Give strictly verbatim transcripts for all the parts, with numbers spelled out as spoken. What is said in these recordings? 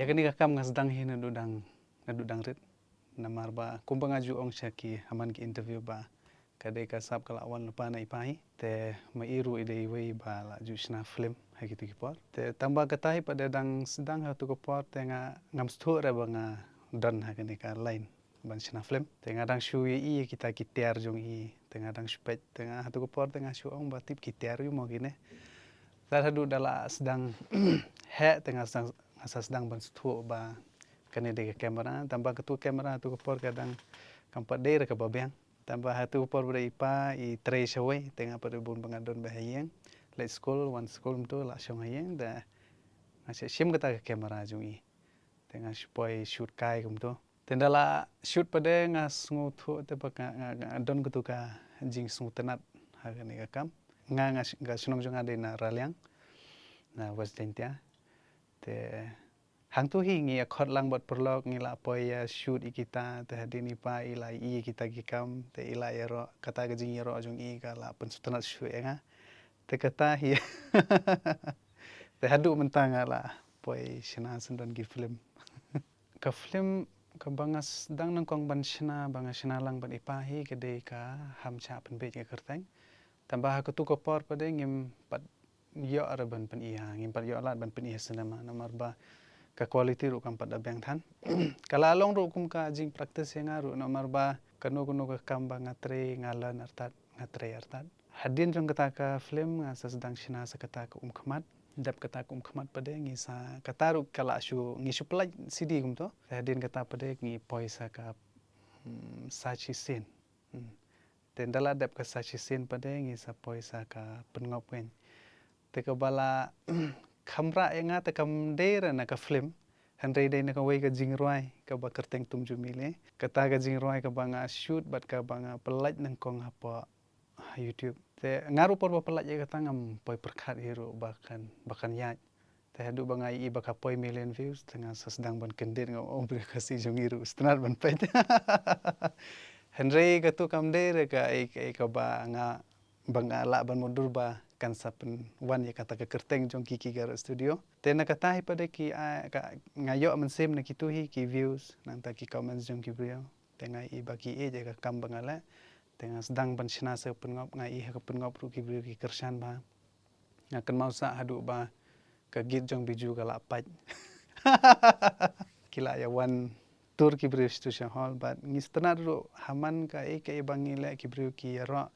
Ïa kane ka kam nga sdang hi naduh dang, naduh dang rit. Namar ba kumba nga ju ong sha ki ha man ki interview ba ka dei ka sap ka la wan lypa na i pa hi. Te ma i ruh i dei iwei ba la ju shna film ha kitu ki por. Te tang ba kata hi pat de dang sdang ha tu ka por te nga ngam sdang re ba nga don ha kane ka line ban shna film. Te nga dang shu ïohi ïa kita ki tiar jong i, te nga dang shu peit, te nga ha tu ka por te nga shu ong ba tip ki tiar ïa mo kine. Tad haduh da la sdang heh te nga sdang, nga sa sdang ban sdang ba kane dei ka camera, tang ba katu ka camera ha tu ka por ka dang kam pat dei re kaba biang. Tang ba ha tu ka por ba dei i pa i trei shawei, te nga pat dei bun ba nga don ba ha ïing. Leit skul, wan skul mynta la shong ha ïing, da nga shim kata ka camera jong i. Te nga shu poi shoot kai kumtu. Te ynda la shoot pat de nga sngewthuh te ba nga, nga, nga don katu ka jingsngewtynnat ha kane ka kam. Nga, nga sh-, ka shnong jong nga dei na Raliang, na West Jaintia. Te hangtu hi ngi ïa khot lang bad paralok, ngi la poi ïa shoot ïa kita, te hadien i pa i la ïohi ïa kita ki kam, te i la ïaroh, kata ka jingïaroh jong i ka la pynsngewtynnat shuh ïa nga. Te kata hi. Te haduh mynta nga la poi shna syndon ki film. Ka film kaba nga sdang nyngkong ban shna, ba nga shna lang bad i pa hi ka dei ka Ham Shah Pynbiej ka kyrteng. Tang ba ha katu ka por pat de ngim pat ïoh re ban pyni ha, ngim pat ïoh lad ban pyni ha cinema, namar ba ka quality ruh kam pat da biang than. Ka la long ruh kum ka jingpractice ïa nga ruh, namar ba kano kano ka kam ba nga trei nga learn artat, nga trei artat. Hadien jong kata ka film nga sa sdang shna sa kata ka Umkhmat. Dep kata ka Umkhmat pat de ngi sa, kata ruh ka la shu, ngi shu pynlait C D kumtu. Hadien kata pat de ngi poi sa ka, hmm, Sa Shisien. Hmm. Te ynda la dep ka Sa Shisien pat de ngi sa poi sa ka Pynngop Weng. Te kaba la kham rah ïa nga te kam dei re na ka film. Hynrei dei na kawei ka jingrwai kaba kyrteng Tum Ju Mile. Kata ka jingrwai kaba nga shoot bad kaba nga pynlait nyngkong hapoh YouTube. Te nga ruh por ba pynlait ïa kata ngam poi pyrkhat hi ruh ba kan, ba kan ïaid. Te haduh ba nga ïohi ba ka poi million views, te nga sa sdang ban kyndit, nga ong briew Khasi jong ngi ruh sngewtynnat ban peit. Hynrei katu kam dei re kaei kaei kaba nga, ba nga lah ban mutdur ba kan sa pynwan ïa kata ka kyrteng jong Kiki Garo Studio. Te na kata hi pat de ki, ah, ka, nga ïoh mynsiem na kitu hi ki views, nangta ki comments jong ki briew. Te nga ïohi ba ki ïeit ïa ka kam ba nga leh. Te nga sdang ban shna sa ka Pynngop, nga ïohi ha ka Pynngop ruh ki briew ki kyrshan bha. Nga kynmaw sah haduh ba ka git jong Bijou ka la pait. Ki la ïa wan tur ki briew sha tu sha hall, bad ngi sngewtynnat ruh ha man kaei kaei ba ngi leh ki briew ki ïaroh.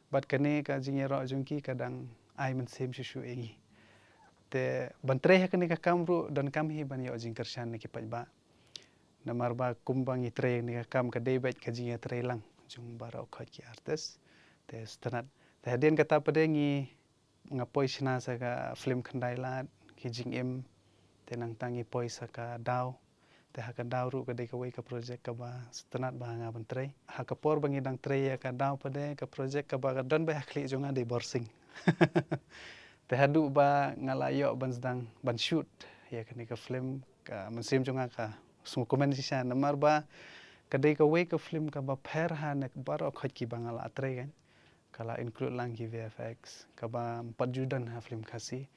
Bad kane ka jingïaroh jong ki ka dang ai mynsiem shuh shuh ïa ngi. Te ban trei ha kane ka kam ruh donkam hi ban ïoh jingkyrshan na ki paidbah. Namar ba kumba ngi trei ha kane ka kam ka dei beit ka jingïatrei lang jong baroh khoit ki artist. Te sngewtynnat. Te hadien kata pat de ngi nga poi shna sa ka film Khyndai Lad, Ki Jingim, te nangta ngi poi sa ka Daw. Te ha ka Daw ruh ka dei kawei ka project kaba sngewtynnat bha ha nga ban trei. Ha ka por ba ngi dang trei ïa ka Daw pat de, ka project kaba ka don beit ha khlieh jong nga dei Borsing. Te haduh ba nga la ïoh ban sdang ban shoot ïa kane ka film, ka mynsiem jong nga ka sngewkmen shisha namar ba ka dei kawei ka film kaba pher ha na baroh khoit kiba nga la trei kan. Ka la include lang ki V F X, kaba ym pat ju don ha film Khasi.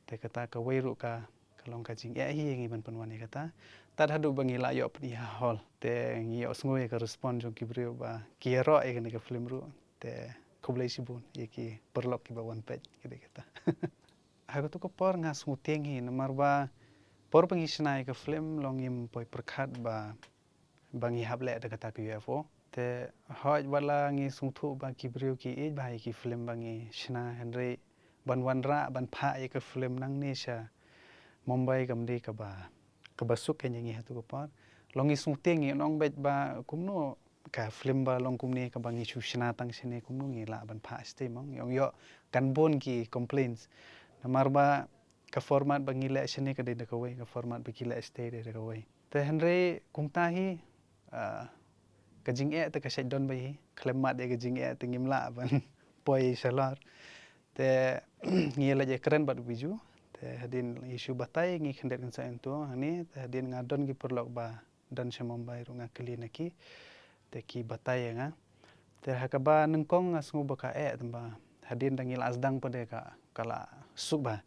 Te kata kawei ruh ka, ka long ka jingeh hi ïa ngi ban pynwan ïa kata. Tad haduh ba ngi la ïoh pyni ha hall. Te ngi ïohsngew ïa ka response jong ki briew ba ki ïaroh ïa kane ka film ruh. Te khublei shibun ïa ki paralok kiba wan peit, ki dei kata. Ha katu ka por nga sngewtieng hi namar ba por ba ngi shna ïa ka film long ngim poi pyrkhat ba ba ngi hap leh da kata ka U F O. Te hooid wat la ngi sngewthuh ba ki briew ki ïeit bha ïa ki film ba ngi shna, hynrei ban wanrah ban phah ïa ka film nangne sha Mumbai kam dei kaba, kaba suk kein ïa ngi ha tu ka por. Long ngi sngewtieng, ngi ong beit ba kumno ka film ba long kumne kaba ngi shu shna tang shane, kumno ngi lah ban phah shatei mo. Ngi ong ïoh kan bun ki complaints. Namar ba ka format ba ngi leh shane ka dei da kawei, ka format ba ki leh shatei dei da kawei. Te hynrei kumta hi, ah, ka jingeh te ka shait don beit hi, khlem mad ïa ka jingeh te ngim lah ban poi shalor. Te ngi leit ïakren bad u Bijou, te hadien ngi shu batai ngi khyndiat kynsan ïa uto hangne, te hadien nga don ki paralok ba don sha Mumbai ruh nga kylli na ki, te ki batai ïa nga. Te ha kaba nyngkong nga sngew ba ka eh, tangba hadien da ngi la sdang pat de ka, ka la suk bha.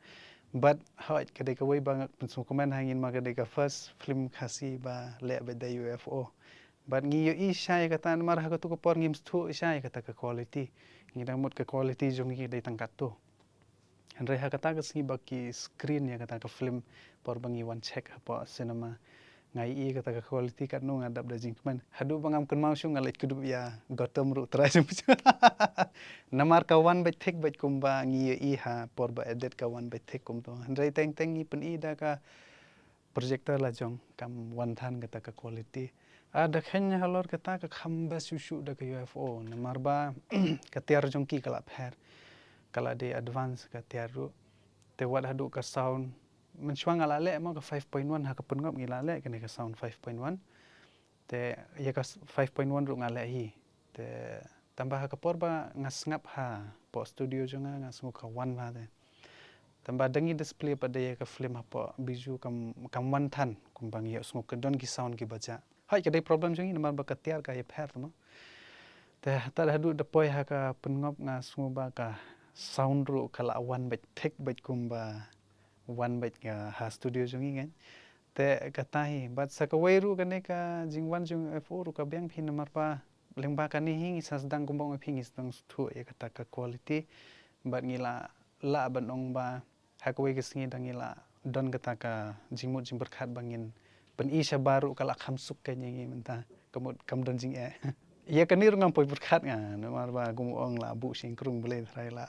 But hoi, ka dei kawei ba nga pynsngewkmen ha ngin ma ka dei ka first film Khasi ba leh beit da U F O. But ngi ïohi shisha ïa kata namar ha katu ka por ngim sngewthuh shisha ïa kata ka quality. Ngi dang mut ka quality jong ngi ka dei tang katto. Hynrei ha kata ka sngi ba ki screen ïa kata ka film por ba ngi wan check hapoh cinema, nga ïohi kata ka quality katno nga dap da jingkmen. Haduh ba ngam kynmaw shuh nga leit kdup ïa Gautam ruh trai jong. Namar ka wan beit thik beit kumba ngi ïohi ha por ba edit ka wan beit thik kumto. Hynrei teng teng ngi pyni da ka projector la jong kam wan than kata ka quality. Ah, da kheiñ halor kata ka kham best shuh shuh da ka U F O. Namar ba ka tiar jong ki ka la pher. Ka la dei advance ka tiar ruh. Te wat haduh ka sound. Mynshuwa nga la leh mo ka five point one ha ka pynngop ngi la leh kane ka sound five point one. Te ïa ka s-, five point one ruh nga leh hi. Te tang ba ha ka por ba nga sngap hapoh studio jong nga nga sngew ka wan bha te. Tang ba da ngi display pat da ïa ka film hapoh Bijou kam, kam wan than kumba ngi ïoh sngew ka don ki sound kiba jah. Hoi ka dei problem jong ngi namar ba ka tiar ka ïapher te mo. Te tad haduh da poi ha ka pynngop nga sngew ba ka sound ruh ka la wan beit thik beit kumba wan beit ka ha studio jong ngi kan. Te kata hi, bad sa kawei ruh kane ka jingwan jong U F O ruh ka biang phi namar ba lyngba kane hi ngi sa sdang kumba ong phi ngi sdang sngewthuh ïa kata ka quality. Bad ngi la lah ban ong ba ha kawei ka sngi da ngi la don kata ka jingmut jingpyrkhat ba ngin pyni shabar ruh ka la kham suk ka ïa ngi mynta ka mut kam don jingeh. Ïa kane ruh ngam poi pyrkhat nga namar ba kum ong la buh shynkrung Blei trai la.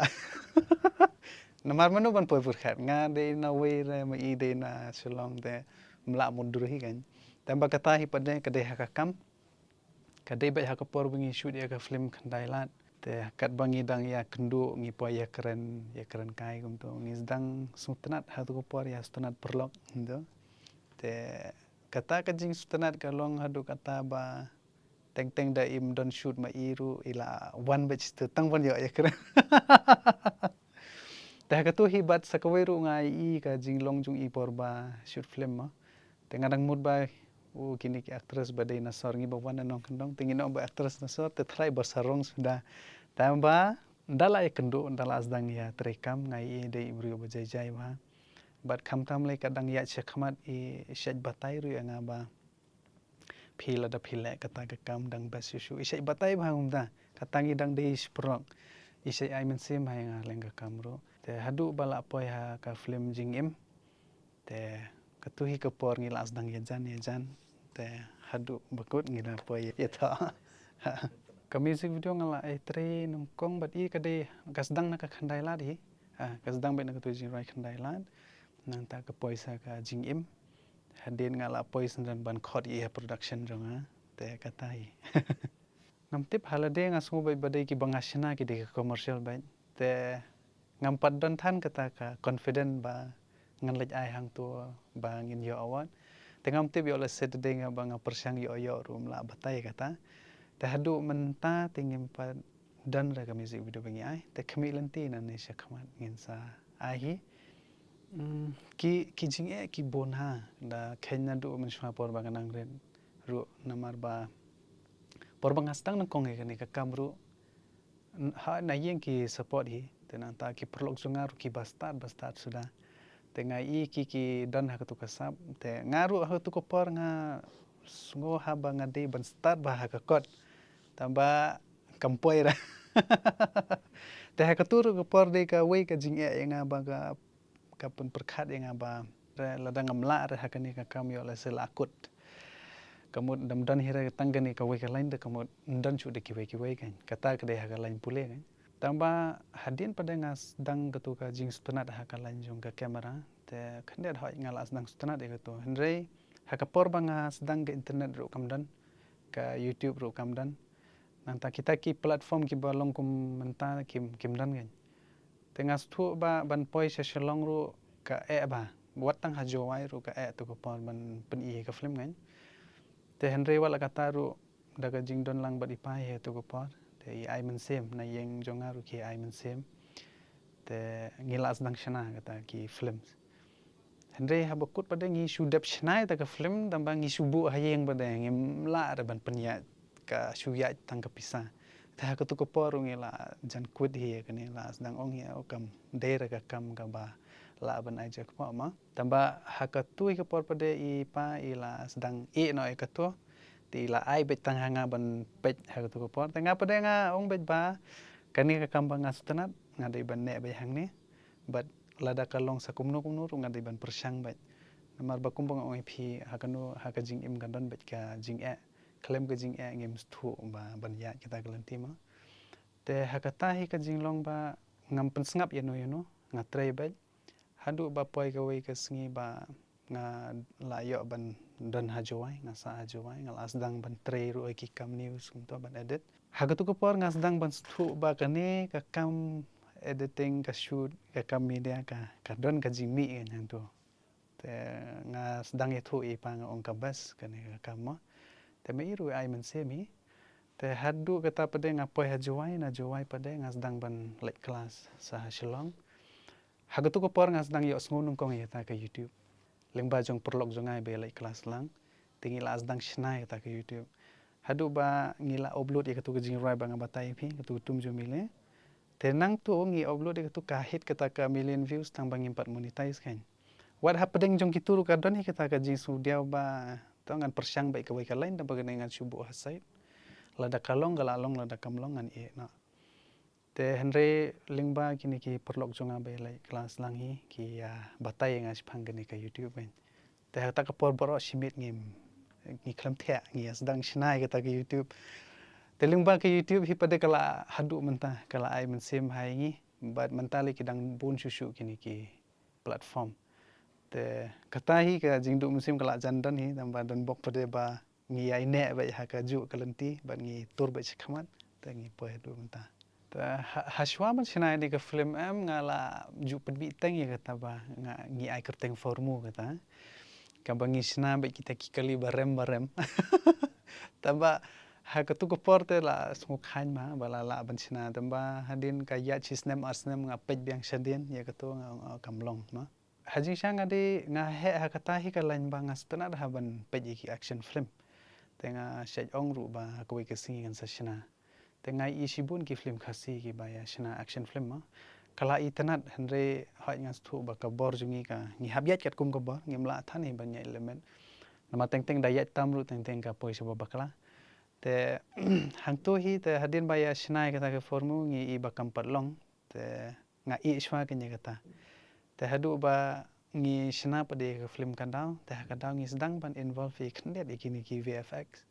Namar mano ban poi pyrkhat nga dei na wei re ma i dei na Shillong te mla mut dur hi kan. Tang ba kata hi pat de ka dei ha ka kam. Ka dei beit ha ka por ba ngi shoot ïa ka film Khyndai Lad. Te katba ngi dang ïa kynduh ngi poi ïa kren, ïa kren kai kumto ngi sdang sngewtynnat ha tu ka por ïa sngewtynnat paralok kumto. Te kata ka jingsngewtynnat ka long haduh kata ba teng teng da im don shoot ma i ruh i la wan beit te tang ban ïoh ïa kren. Te ha katu hi bad sa kawei ruh nga i ka jinglong jong i por ba shoot film mo. Te nga dang mut ba u kine ki actress ba dei na sor ngi ba wan na nongkyndong te ngi ong ba actress na sor te trai ba sarong suda. Tang ba da la ïa kynduh da la sdang ïa trei kam nga i dei i briew ba jai jai ba. Bad khamtam lei ka dang ïa shakhmat i shait batai ruh ïa nga ba phi lada phi leh kata ka kam dang best shuh shuh. I shait batai ba kumta kata ngi dang dei shprok. I shait ai mynsiem ha ïa nga leng ka kam ruh. Te haduh ba la poi ha ka film Jingim. Te katu hi ka por ngi la sdang ïa jan ïa jan. Te haduh ba kut ngi la poi ïa tha. Ka music video nga la ai trei nyngkong bad i ka dei ka sdang na ka Khyndai Lad hi. Ah, ka sdang beit na katu jingrwai Khyndai Lad. Nangta ka poi sa ka Jingim. Hadien nga la poi sngewdon ban khot ïa production jong nga. Te kata hi. Ngam tip ha lade nga sngew beit ba dei kiba nga shna ki dei ka commercial beit. Te ngam pat don than kata ka confident ba ngan leit ai hangto ba ngin ïoh award. Te ngam tip ïoh lehse dei nga ba nga pyrshang ïoh ïoh ruh ym lah batai kata. Te haduh mynta te ngim pat don re ka music video ba ngi ai. Te khmih lynti nangne shakhmat ngin sa ai hi. Mm, ki, ki jingeh ki bun ha da kheiñ naduh mynshuwa por ba nga nang rit ruh namar ba por ba nga sdang nyngkong ïa kane ka kam ruh ha na ïing ki support hi te nangta ki paralok jong nga ruh kiba stad ba stad suda. Te nga i ki ki don ha katu ka sap te nga ruh ha katu ka por nga sngew haba nga dei ban stad ba ha ka kot. Tang ba kam poi ra. Te ha katu ruh ka por dei kawei ka jingeh ïa nga ba ka ka pynpyrkhat ïa nga ba re lada ngam lah re ha kane ka kam ïoh lehse la kut. Ka mut dam don hi re tang kane kawei ka line te ka mut don shuh de kiwei kiwei kan. Kata ka dei ha ka line pule kan. Tang ba hadien pat de nga sdang katu ka jingsngewtynnat ha ka line jong ka camera. Te khyndiat hoi nga la sdang sngewtynnat ïa katu. Hynrei ha ka por ba nga sdang ka internet ruh kam don. Ka YouTube ruh kam don. Nangta kita ki platform kiba long kum mynta kim, kim don kan. Te nga sngewthuh ba ban poi sha Shillong ruh ka eh ba wat tang ha Jowai ruh ka eh tu ka por ban pyni ka film kan. Te hynrei wat la kata ruh da ka jingdon lang bad i pa hi tu ka por te i ai mynsiem na ïing jong nga ruh ki ai mynsiem. Te ngi la sdang shna kata ki films. Hynrei haba kut pat de ngi shu dep shna ïa ta ka film tang ba ngi shu buh ha ïing pat de ngim lah re ban pynïaid ka shu ïaid tang ka pisa. Te ha katu ka por ruh ngi la jan quit hi ïa kane la sdang ong hi o kam dei re ka kam kaba lah ban ai jingkyrpad ma. Tangba ha katu hi ka por pat de i pa i la sdang ïeh noh ïa katu. Te i la ai beit tang ha nga ban peit ha katu ka por. Te nga pat de nga ong beit ba kane ka kam ba nga sngewtynnat nga dei ban neh beit hangne. Bad lada ka long sa kumno kumno ruh nga dei ban pyrshang beit. Namar ba kumba nga ong ïa phi ha kano ha ka jingim ka don beit ka jingeh. Khlem ka jingeh ngim sngewthuh ba ban ïaid kita ka lynti ma. Te ha kata hi ka jinglong ba ngam pynsngap ïano ïano, nga trei beit. Haduh ba poi kawei ka sngi ba nga la ïoh ban don ha Jowai, nga sah ha Jowai, nga la sdang ban trei ruh ïa ki kam news kumta ban edit. Ha katu ka por nga sdang ban sngewthuh ba kane ka kam editing, ka shoot, ka kam media ka, ka don ka jingmih ka hangtu. Te nga sdang ïathuh ïa i pa nga ong ka best kane ka kam mo. Te ma i ruh i ai mynsiem hi. Te haduh kata pat de nga poi ha Jowai, na Jowai pat de nga sdang ban leit klas sa ha Shillong. Ha katu ka por nga sdang ïohsngew nyngkong ïa kata ka YouTube. Lyngba jong paralok jong nga ba ïaleit klas lang. Te ngi la sdang shna ïa kata ka YouTube. Haduh ba ngi la upload ïa katu ka jingrwai ba nga batai ïa phi, katu Tum Jong Mile. Te nangtu ngi upload ïa katu ka hit kata ka million views tang ba ngim pat monetize kein. Wat hapdeng jong kitu ruh ka don hi kata ka jingsngewdiaw ba to ngan pyrshang beit kawei ka line tang ba kane ngan shu buh ha side. Lada ka long ka la long, lada kam long ngan ïeh noh. Te hynrei lyngba kine ki paralok jong nga ba ïaleit klas lang hi ki ïa batai ïa nga shaphang kane ka YouTube kein. Te ha kata ka por baroh shi miet ngim, ngi khlem thiah, ngi ïa sdang shna ïa kata ka YouTube. Te lyngba ka YouTube hi pat de ka la haduh mynta ka la ai mynsiem ha ïa ngi. Bad mynta lei ki dang bun shuh shuh kine ki platform. Te kata hi ka jingduh mynsiem ka la jan don hi, tang ba don bok pat de ba ngi ïai neh beit ha kajuh ka lynti bad ngi tur beit shakhmat. Te ngi poi haduh mynta. Te ha, hashwa ban shna ïa kane ka film em nga la ju pynbeit teng ïa kata ba nga, ngi ai kyrteng Formu kata. Kaba ngi shna beit kita ki kali barem barem. Tangba ha katu ka por te la sngewkhlaiñ ma ba la lah ban shna, tangba hadien ka ïaid shi snem ar snem nga peit biang shadien ïa katu nga ong, oh, kam long ma. Ha jingshisha nga dei nga heh ha kata hi ka line ba nga sngewtynnat ha ban peit ïa ki action film. Te nga shait ong ruh ba ha kawei ka sngi ngan sa shna. Te nga ïohi shibun ki film Khasi kiba ïa shna action film ma. Ka la itynnat hynrei hooid nga sngewthuh ba ka bor jong ngi ka, ngi hap ïaid katkum ka bor, ngim lah than hi ban ïaid limit. Namar teng teng da ïaid tam ruh teng teng ka poi sha ba bakla. Te hangtu hi te hadien ba ïa shna ïa kata ka Formu ngi i ba kam pat long. Te nga ïeh shuwa kein ïa kata. Te haduh ba ngi shna pat de ka film ka daw, te ha ka daw ngi sdang ban involve ïa khyndiat ïa kine ki V F X.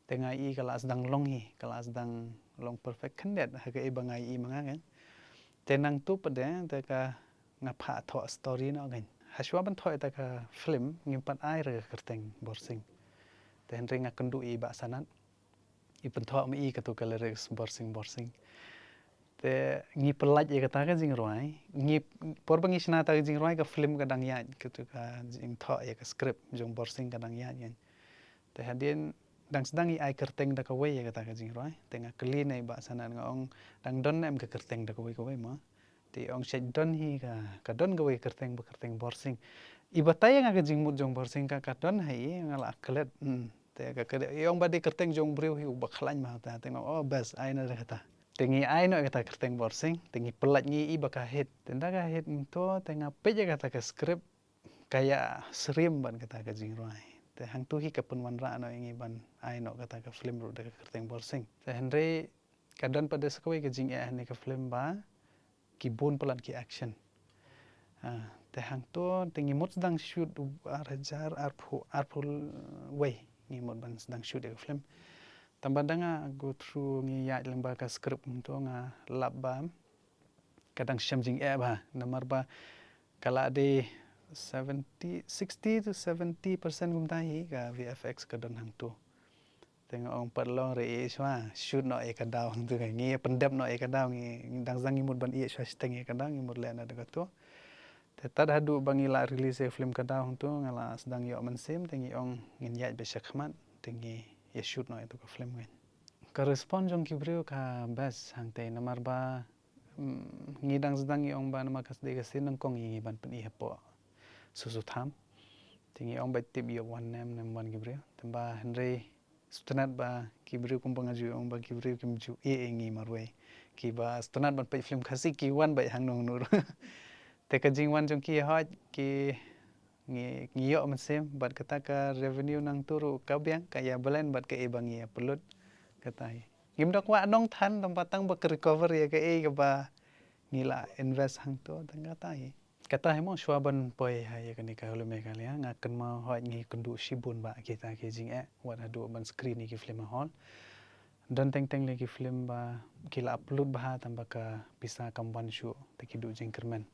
Te nga i ka la sdang long hi, ka la sdang long perfect khyndiat ha kaei ba nga i ma nga kein. Te nangtu pat de te ka nga phah thoh story noh kein. Hashwa ban thoh ïa kata ka film ngim pat ai re ka kyrteng Borsing. Te hynrei nga kynduh ïa i Bah Sanat. I pynthoh ma i katu ka lyrics Borsing Borsing. Te ngi pyllait ïa kata ka jingrwai, ngi por ba ngi shna kata ka jingrwai ka film ka dang ïaid, katu ka jingthoh ïa ka script jong Borsing ka dang ïaid kein. Te hadien dang sdang i ai kyrteng da kawei ïa kata ka jingrwai. Te nga kylli na i Bah Sanat nga ong dang don ne em ka kyrteng da kawei kawei ma. Te i ong shait don hi ka, ka don kawei kyrteng ba kyrteng Borsing. I batai ïa nga ka jingmut jong Borsing ka, ka don ha i nga la klet. Hmm. Te ka, ka, i ong ba dei kyrteng jong briew hi uba khlaiñ ma ta. Te nga ong, oh best, ai na da kata. Te ngi ai noh ïa kata kyrteng Borsing, te ngi pyllait ngi i ba ka hit. Te ynda ka hit mynta te nga peit ïa kata ka script ka ïa syriem bad kata ka jingrwai. Te hangtu hi ka pynwanrah noh ïa ngi ban ai noh kata ka film ruh da ka kyrteng Borsing. Te hynrei ka don pat de sa kawei ka jingeh ha kane ka film ba ki bun palat ki action. Ah, te hangto te ngi mut sdang shoot u ar hajar arphew, arphew wei ngi mut ban sdang shoot ïa ka film. Tangba da nga go through ngi ïaid lyngba ka script mynto nga lap ba ka dang shem jingeh bha namar ba ka la dei seventy, sixty to seventy percent kumta hi ka V F X ka don hangto. Te nga ong pat long re ïeh shuwa, shoot noh ïa ka daw hangtu ka. Ngi ïa pyndep noh ïa ka daw, ngi dang sdang ngi mut ban ïeh shuwa shiteng ïa ka daw, ngi mut leh na da kato. Te tad haduh ba ngi la release ïa ka film ka daw hangtu, nga la sdang ïoh mynsiem, te ngi ong ngin ïaid beit sha khmat, te ngi ïa shoot noh ïa tu ka film ngi. Ka respond jong ki briew ka best hangtei namar ba, mm, ngi dang sdang ngi ong ba namar ka sdei ka sien nyngkong ïa ngi ban pyni hapoh Susutham. Te ngi ong ba tip ïa wan nem nem wan ki briew. Te ba hynrei sngewtynnat ba ki briew kumba nga ju ong ba ki briew kim ju ïeh ïa ngi marwei. Kiba sngewtynnat ban peit film Khasi ki wan beit hangno hangno ruh. Te ka jingwan jong ki hoi ki ngi ngi ïoh mynsiem bad kata ka revenue nangtu ruh ka biang ka ïa balen bad ka i ba ngi ïa pynlut kata hi. Ngim dok wah nong than tang ba tang ba ka recover ïa ka i kaba ngi la invest hangto tang kata hi. Kata hi mo shuwa ban poi ha ïa kane ka Hello Meghalaya nga kynmaw hoi ngi kynduh shibun ba kita ki jingeh wat haduh ban screen ïa ki film ha hall. Don teng teng lei ki film ba ki la upload bha tang ba ka pisa kam wan shuh te ki duh jingkyrmen.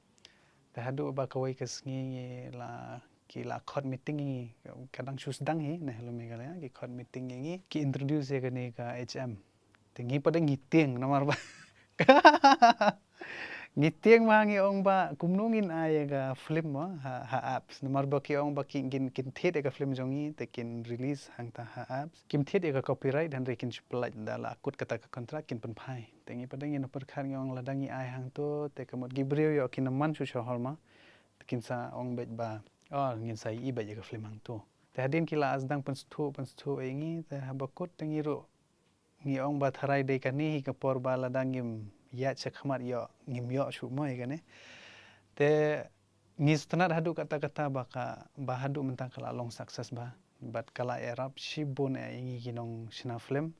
Te haduh ba kawei ka sngi ngi la ki la khot meeting ngi ka dang shu sdang hi na Hello Meghalaya ki khot meeting ngi ki introduce ïa kane ka H M. Te ngi pat ngi tieng namar ba ngi tieng ba ngi ong ba kumno ngin ai ïa ka film ma ha, ha apps namar ba ki ong ba ki ngin kin thied ïa ka film jong ngi te kin release hangta ha apps. Kim thied ïa ka copyright hynrei kin shu pynlait da la kut kata ka contract kin pynphai. Te ngi pat ngi na pyrkhat ngi ong lada ngi ai hangto te ka mut ki briew ïoh kin man shu sha hall ma. Te kin sa ong beit ba oh ngin sa i beit ïa ka film hangto. Te hadien ki la sdang pynsthu pynsthu ïa ngi te haba kut te ngi ruh ngi ong ba tharai dei kane hi ka por ba lada ngim ïaid sha khmat ïoh ngim ïoh shuh mo ïa kane. Te ngi sngewtynnat haduh kata kata ba ka ba haduh mynta ka la long success ba bad ka la ïarap shibun ïa ngi ki nongshna film.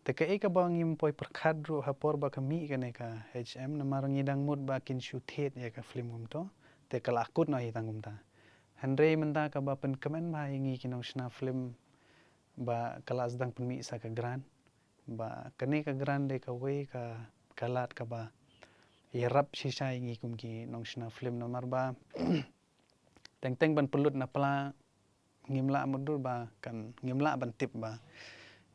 Te kaei kaba ngim poi pyrkhat ruh ha por ba ka mih kane ka H M namar ngi dang mut ba kin shu thied ïa ka film kumto. Te ka la kut noh hi tang kumta. Hynrei mynta kaba pynkmen ba ïa ngi ki nongshna film ba ka la sdang pynmih sa ka grant ba kane ka grant dei kawei ka ka lad kaba ïarap shisha ïa ngi kum ki nongshna film namar ba teng teng ban pynlut na pla ngim lah mutdur ba kan ngim lah ban tip ba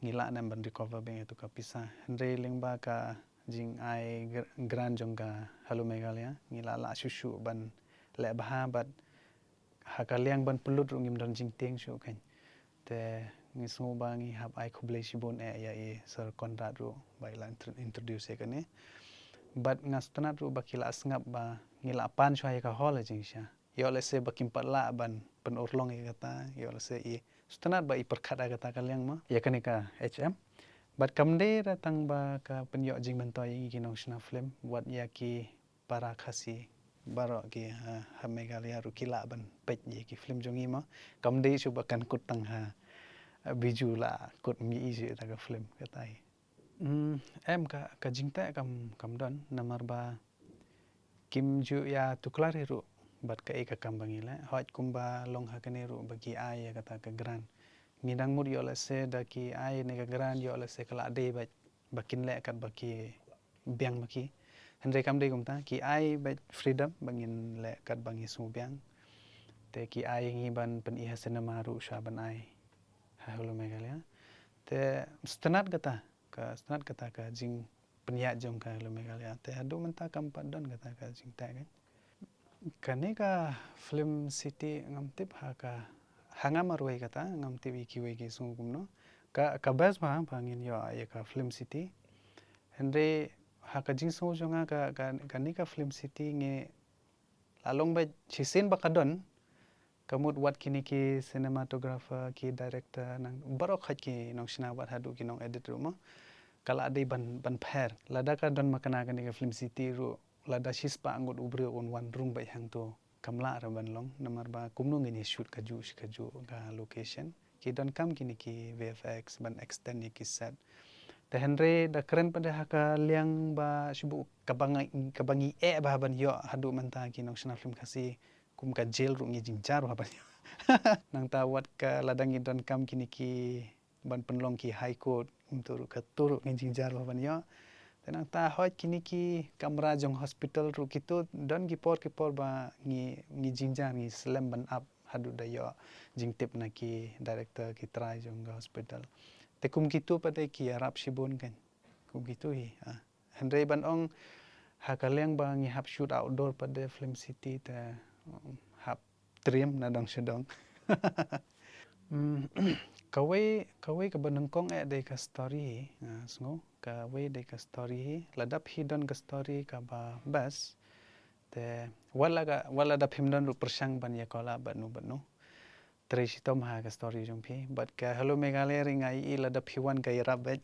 ngi lah ne em ban recover biang ïa tu ka pisa hynrei lyngba ka jingai gr- grant jong ka Hello Meghalaya ngi lah lah shuh shuh ban leh bha bad ha ka liang ban pynlut ruh ngim don jingtieng shuh kan. Te ngi sngew ba ngi hap ai khublei shibun eh ïa i Sir Conrad ruh ba i la intro- introduce ïa kane. Bad nga sngewtynnat ruh ba ki la sngap ba ngi la pan shuwa ïa ka hall ha jingshisha. Ïoh lehse ba kim pat lah ban pynurlong ïa kata, ïoh lehse i sngewtynnat ba i pyrkhat ha kata ka liang ma ïa kane ka H M. Bad kam dei da tang ba ka pynïoh jingmyntoi ïa ngi ki nongshna film wat ïa ki para Khasi baroh ki ha, ha Meghalaya ruh ki lah ban peit ïa ki film jong ngi ma. Kam dei shuh ba kan kut tang ha Bijou la kut mih ïa ta ka film kata hi. Em ka ka jingteh kam kam don namar ba kim ju ïa tuklar hi ruh bad kaei ka kam ba ngi leh hoi kumba long ha kane ruh ba ki ai ïa kata ka grant. Ngi dang mut ïoh lehse da ki ai ne ka grant ïoh lehse ka la dei bad ba kin leh kat ba ki biang ma ki. Hynrei kam dei kumta ki ai bad freedom ba ngin leh kat ba ngi sngewbiang. Te ki ai ngi ban pyni ha cinema ruh sha ban ai ha Hello Meghalaya. Te sngewtynnat kata ka sngewtynnat kata ka jingpynïaid jong ka Hello Meghalaya. Te haduh mynta kam pat don kata ka jingteh ka. Kane ka Film City ngam tip ha ka ha nga marwei kata ngam tip ïa kiwei ki sngew kumno. Ka ka best ba ba ngin ïoh ïa ka Film City. Hynrei ha ka jingsngew jong nga ka ka kane ka Film City ngi la long ba shisien ba ka don ka mut wat kine ki cinematographer ki director nang baroh khot ki nongshna wat haduh ki nong edit ruh ma ka la dei ban ban pher lada ka don ma kane kane ka Film City ruh lada shispah ngut u briew un wan rung bad hangto kam lah re ban long namar ba kumno ngin ïa shoot kajuh shi kajuh ka location ki don kam kine ki V F X ban extend ïa ki set. Te hynrei da kren pat ha ka liang ba shu buh kaba ngi kaba ngi eh ba ban ïoh haduh mynta ki nongshna film Khasi kum ka jail ruh ngi jynjar ba ban ïoh. Nangta wat ka lada ngi don kam kine ki ban pynlong ki high court kumtu ruh katu ruh ngi jynjar ba ban ïoh. Te nangta hoi kine ki kamra jong hospital ruh kitu don ki por ki por ba ngi ngi jynjar ngi slem ban ap haduh da ïoh jingtip na ki director ki trai jong ka hospital. Te kum kitu pat de ki ïarap shibun kan kum kitu hi. Hynrei ban ong ha ka liang ba ngi hap shoot outdoor pat de Film City te hap dream na dong sha dong. Kawei kawei kaba nyngkong eh dei ka story hi nga sngew kawei dei ka story hi lada phi don ka story kaba best. Te wat la ka wat la da phim don ruh pyrshang ban ïa kola bad nu bad nu. Trei shitom ha ka story jong phi bad ka Hello Meghalaya ri nga i lada phi wan ka ïarap bad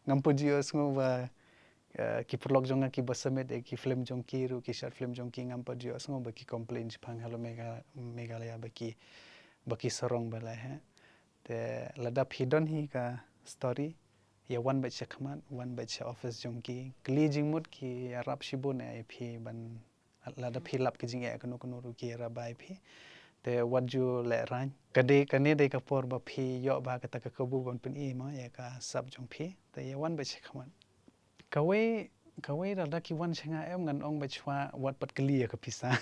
ngam pu jio sngew ba eh, ki paralok jong nga ki ba submit, eh, ki film jong ki ruh, ki short film jong ki, ngam pat ju ïohsngew ba ki complain shaphang Hello Megha-, Meghalaya ba ki, ba ki sarong ba la heh. Te lada phi don hi ka story, ïa wan beit sha khmat, wan beit sha office jong ki. Kylli jingmut ki ïarap shibun ïa phi ban, lada phi lap ki jingeh kano kano ruh ki ïarap ïa phi. Te wat ju lehraiñ. Ka dei, kane dei ka por ba phi ïoh ba kata ka kabu ban pyni mo ïa ka sap jong phi. Te ïa wan beit sha khmat. Kawei, kawei lada ki wan sha nga em, ngan ong beit shuwa wat pat kylli ïa ka pisa.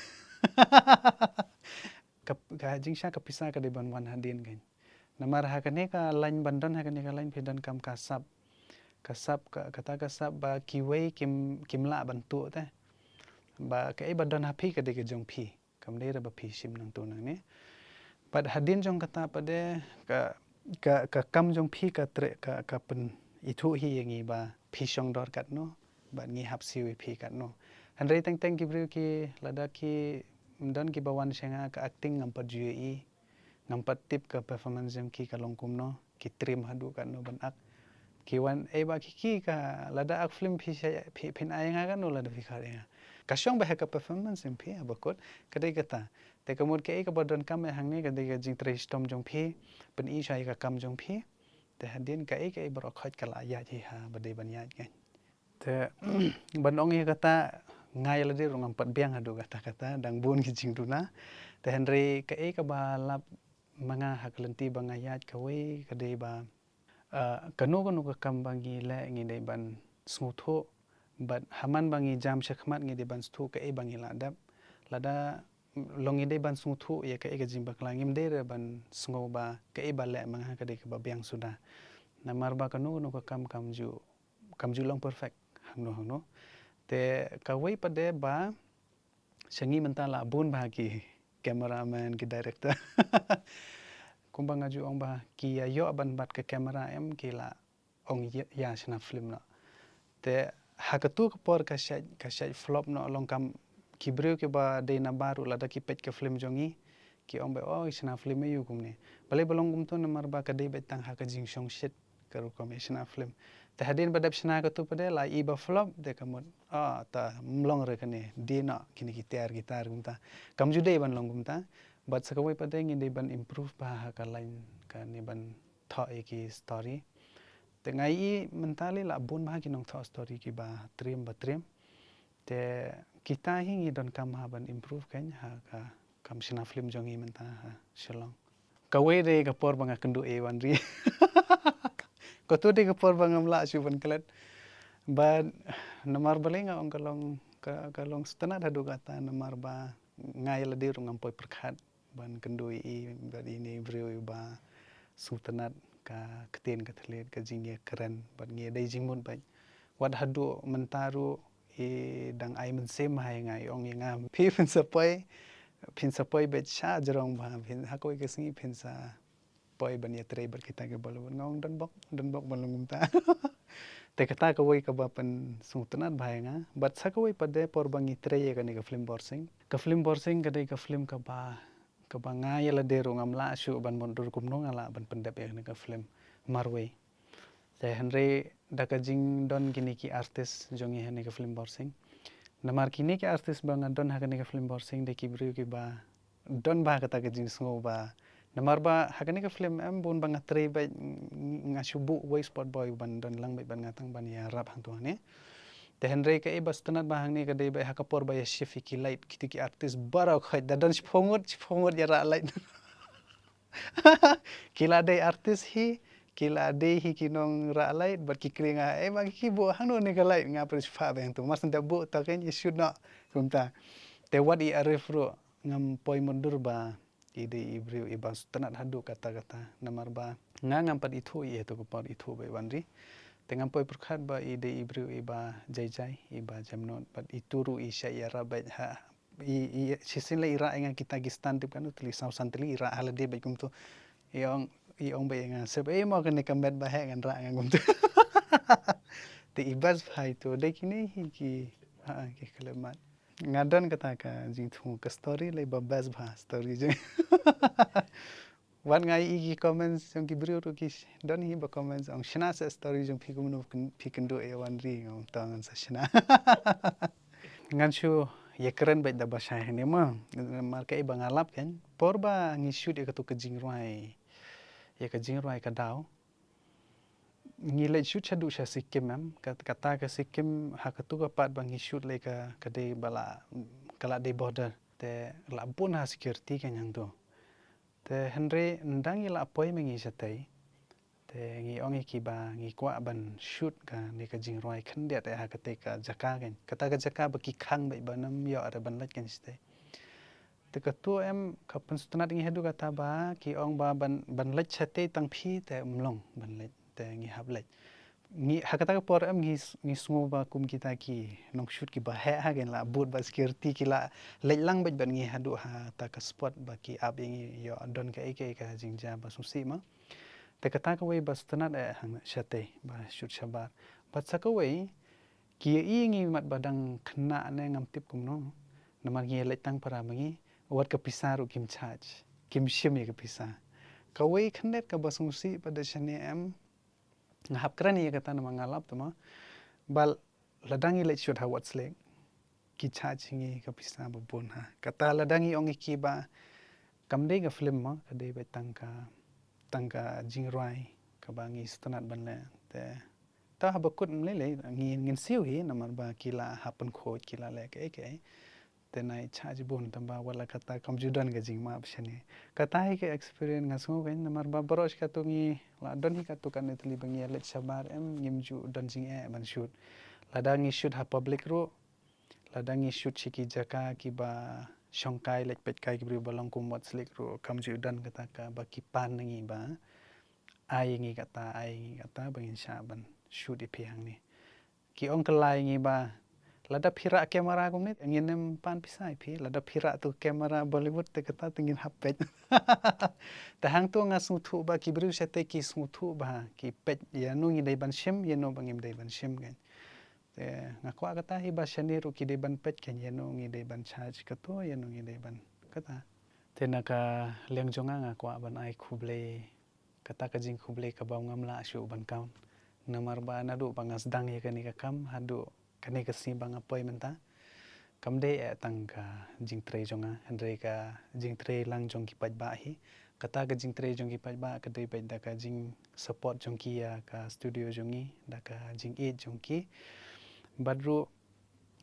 Ka, ka jingshisha ka pisa ka dei ban wan hadien kan. Namar ha kane ka line ban don ha kane ka line phi donkam ka sap. Ka sap ka, kata ka sap ba kiwei kim, kim lah ban tuh te. Ba kaei ba don ha phi ka dei ka jong phi. Kam dei re ba phi shim nangtu nangne. Bad hadien jong kata pat de ka, ka, ka kam jong phi ka treh ka, ka pynithuh hi ïa ngi ba phi shong dor katno, bad ngi hap siew ïa phi katno. Hynrei teng teng ki briew ki lada ki don ki ba wan sha nga ka acting ngam pat ju ïohi. Ngam pat tip ka performance jong ki ka long kumno, ki trim haduh katno ban act. Ki wan, eh, ba ki, ki ka lada act film phi sha, phi, phin ai nga katno lada phi khot ïa nga. Ka shong ba ha ka performance jong phi, ha ba kut, ka dei kata. Te ka mut kaei kaba donkam eh hangne ka dei ka jingtrei shitom jong phi, pyni sha ïa ka kam jong phi. Te hadien kaei kaei baroh khoit ka la ïaid hi ha ba dei ban ïaid kan. Te ban ong ïa kata, nga ïa lade ruh ngam pat biang haduh katta katta, dang bun ki jingduna. Te hynrei kaei kaba lap ma nga ha ka lynti ba nga ïaid kawei ka dei ba, ah, kano kano ka kam ba ngi leh ngi dei ban sngewthuh, bad ha man ba ngi jam sha khmat ngi dei ban sngewthuh kaei ba ngi lah dep. Lada long ngi dei ban sngewthuh ïa kaei ka jingbakla, ngim dei re ban sngew ba kaei ba leh ma nga ka dei kaba biang suda. Namar ba kano kano ka kam kam ju, kam ju long perfect hangno hangno. Te kawei pat de ba sha ngi mynta la bun bha ki cameraman, ki director. Kumba nga ju ong ba ki ïa ïoh ban bat ka camera em, ki la ong ïa, ïa shna film noh. Te ha katu ka por ka shait, ka shait flop noh, long kam ki briew kiba dei na bar ruh lada ki peit ka film jong ngi ki ong ba, oh, i shna film aïu kumne. Balei ba long kumto? Namar ba ka dei beit tang ha ka jingshongshit ka rukom ïa shna film. Te hadien ba dep shna katu pat de la i ba flop, te ka mut, ah, ta ym long re kane, die noh kine ki tiar ki tar kumta. Kam ju dei ban long kumta. Bad sa kawei pat de ngi dei ban improve bha ha ka line kane ban thoh ïa ki story. Te nga i mynta lei la bun bha ki nongthoh story kiba trim ba trim. Te kita hi ngi donkam ha ban improve kan ha ka kam shna film jong ngi mynta ha Shillong. Kawei dei ka por ba nga kynduh ïa i Wanri. Katu dei ka por ba ngam lah shuh ban klet. Bad namar balei nga ong ka long, ka, ka long sngewtynnat haduh katta, namar ba nga ïa lade ruh ngam poi pyrkhat ban kynduh ïa i bad ine i briew iba sngewtynnat ka ktien ka thylliej, ka jingïakren, bad ngi ïadei jingmut bad wat haduh mynta ruh i dang ai mynsiem ha ïa nga, i ong ïa nga, phi phin sa poi, phin sa poi beit sha jrong bha, phin ha kawei ka sngi phin sa poi ban ïatrei bad kita ki Bollywood. Nga ong don bok, don bok ban long kumta. Te kata kawei kaba pynsngewtynnat bha ïa nga. Bad sa kawei pat de por ba ngi trei ïa kane ka film Borsing. Ka film Borsing ka dei ka film kaba, kaba nga ïa lade ruh ngam lah shuh ban mutdur kumno nga lah ban pyndep ïa kane ka film marwei. Te hynrei da ka jingdon kine ki artist jong ngi ha kane ka film Borsing. Namar kine ki artist ba nga don ha kane ka film Borsing dei ki briew kiba don bha kata ka jingsngew ba. Namar ba ha kane ka film em bun ba nga trei beit, nga shu buh wei spot boy ban don lang beit bad nga tang ban ïarap hangto hangne. Te hynrei kaei ba sngewtynnat bha hangne ka dei beit ha ka por ba ïa shift ïa ki light, kito ki artist baroh khoit da don shiphew ngut, shiphew ngut ïarap light. Ki la dei artist hi, ki la dei hi ki nongrap light, bad ki kren ïa nga, eh, ma ki buh hangno ne ka light, nga pyrshah bha bha hangto, mar shen da buh to kein i shoot noh, kumta. Te wat i Arif ruh, ngam poi mutdur ba i dei i briew iba sngewtynnat haduh katta katta, namar ba nga ngam pat ithuh ïa i ha kato ka por, ithuh beit i Wanri. Te ngam poi pyrkhat ba i dei i briew iba jai jai, iba jemnud, bad itu ruh i shah ïarap beit ha, i, i, shisien la i rah ïa nga kita ki stunt tip katno tylli, saw san tylli i rah ha lade beit kumto. I ong, i ong beit ïa nga, sep ei mo kane ka met ba heh ngan rah nga kumto. Te i best bha ito, dei kine hi ki, ha, ki khlem mat. Nga don kata ka jingthmu ka story lei ba best bha story jong. Wat nga ïohi ki comments jong ki briew ruh ki sh-, don hi ba comments ong shna sa story jong phi kumno phi kynduh ïa Wanri, ong to ngan sa shna. Ngan shu ïakren beit da ba shai hangne ma. Namar kaei ba nga lap kan por ba ngi shoot ïa katu ka jingrwai, ïa ka jingrwai Ka Daw, ngi leit shoot shaduh sha Sikkim em. Ka, kata ka Sikkim ha katu ka part ba ngi shoot lei ka, ka dei ba la, ka la dei border. Te la bun ha security kan hangto. Te hynrei ynda ngi la poi ma ngi shatei, te ngi ong ïa ki ba ngi kwah ban shoot kane ka jingrwai khyndiat eh ha katei ka jaka kan. Kata ka jaka ba ki khang beit ba nym ïoh re ban leit kan shatei. Te katu em ka pynsngewtynnat ngi haduh kata ba ki ong ba ban, ban leit shatei tang phi te ym long ban leit, te ngi hap leit. Ngi ha kata ka por em ngi s-, ngi sngew ba kum kita ki nongshoot ki ba heh ha kan la bud ba security ki la leit lang beit ban ngi haduh ha ta ka spot ba ki ap ïa ngi ïoh don kaei kaei ka jingjia ba sngewsih ma. Te kata kawei ba sngewtynnat eh hang shatei ba shoot shabar. Bad sa kawei ki ïa i ngi mat ba dang khynnah ne ngam tip kumno. Namar ngi leit tang para ma ngi, wat ka pisa ruh kim charge, kim shim ïa ka pisa. Kawei khyndiat ka ba sngewsih ba da shane em, nga hap kren ïa kata namar nga lap tama. Ba lada ngi leit shoot ha West Lake, ki charge ngi ka pisa ba bun ha. Kata lada ngi ong ïa ki ba kam dei ka film ma, ka dei beit tang ka, tang ka jingrwai kaba ngi sngewtynnat ban leh. Te ta haba kut ym lei lei ngi, ngin siew hi namar ba ki la hap pynkhuid, ki la leh kaei kaei. Te nai charge bun tang ba wat la kata kam ju don ka jingmap shane. Kata hi ka experience nga sngew kan namar ba baroh shi katto ngi la don hi katto katne tylli ba ngi ïa leit shabar em ngim ju don jingeh ban shoot. Lada ngi shoot ha public ruh, lada ngi shoot sha ki jaka kiba shongkai leit peit kai ki briew ba long kum West Lake ruh kam ju don kata ka ba ki pan na ngi ba ai ngi kata, ai ngi kata ba ngin shah ban shoot ïa phi hangne. Ki ong kylla ïa ngi ba lada phi rah camera kumne ngin ym pan pisa ïa phi, lada phi rah tu camera Bollywood te kata te ngin hap peit. Te hangto nga sngewthuh ba ki briew shatei ki sngewthuh ba ki peit ïano ngi dei ban shim, ïano ba ngim dei ban shim kan. Te nga kwah kata hi ba shane ruh ki dei ban peit kan ïano ngi dei ban charge kato, ïano ngi dei ban kata. Te na ka liang jong nga nga kwah ban ai khublei, kata ka jingkhublei kaba ngam lah shuh ban count. Namar ba naduh ba nga sdang ïa kane ka kam haduh kane ka sngi ba nga poi mynta, kam dei eh tang ka jingtrei jong nga, hynrei ka jingtrei lang jong ki paidbah hi. Kata ka jingtrei jong ki paidbah ka dei beit da ka jingsupport jong ki ïa ka studio jong ngi, da ka jingïeit jong ki. Bad ruh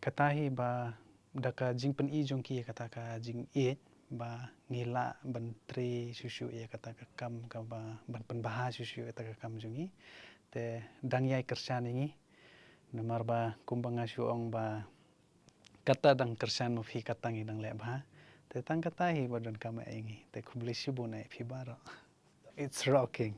kata hi ba da ka jingpyni jong ki ïa kata ka jingïeit ba ngi lah ban trei shuh shuh ïa kata ka kam kaba ban pynbha shuh shuh ïa kata ka kam jong ngi. Te dang ïai kyrshan ïa ngi. Namar ba kumba nga shu ong ba kata dang kyrshan ma phi kata ngi dang leh bha. Te tang kata hi ba donkam eh ïa ngi. Te khublei shibun eh phi baroh. It's rocking.